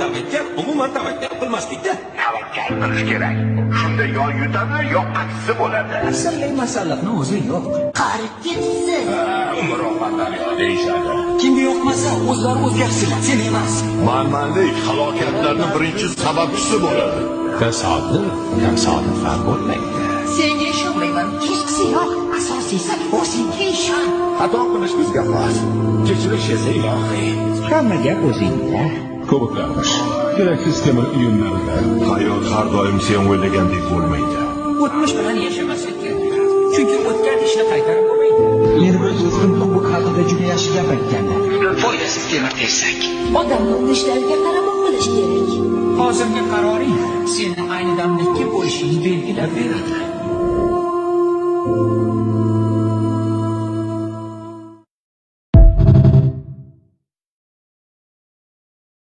tavakkal umuman tavakkal qilmaslikda. Tavakkal qilish kerak. Shunda yo yutadi, yo aksi bo'ladi. Sirli masalliqni o'zi yo'q. Qarib ketibsiz. Umr oqar daryo deyishadi. Kimga yoqmasa o'zlari o'zgarsinlar, sen emas. Manmanlik halokatlarning birinchi sababchisi bo'ladi. Tasodif tasodifan bo'lmaydi. Senga ishonmayman. Hechqisi yo'q. Asosiysi o'zingga ishon. Xato qilish bizga xos. Kechirish esa ilohiy. Hamma gap o'zingda. Ko'biklanish keraksiz temir uyumlarida. Hayot har doim sen o'ylagandek bo'lmaydi. O'tmish bilan yashamaslik kerak. Chunki o'tgan ishni qaytarib bo'lmaydi. Meni bir do'stim kubok haqida juda yaxshi gap aytgandi. Foydasiz temir tersak. Odamni urishlariga qarab qilish kerak. Hozirgi qaroring seni ayni damda kim bo'lishingni belgilab beradi.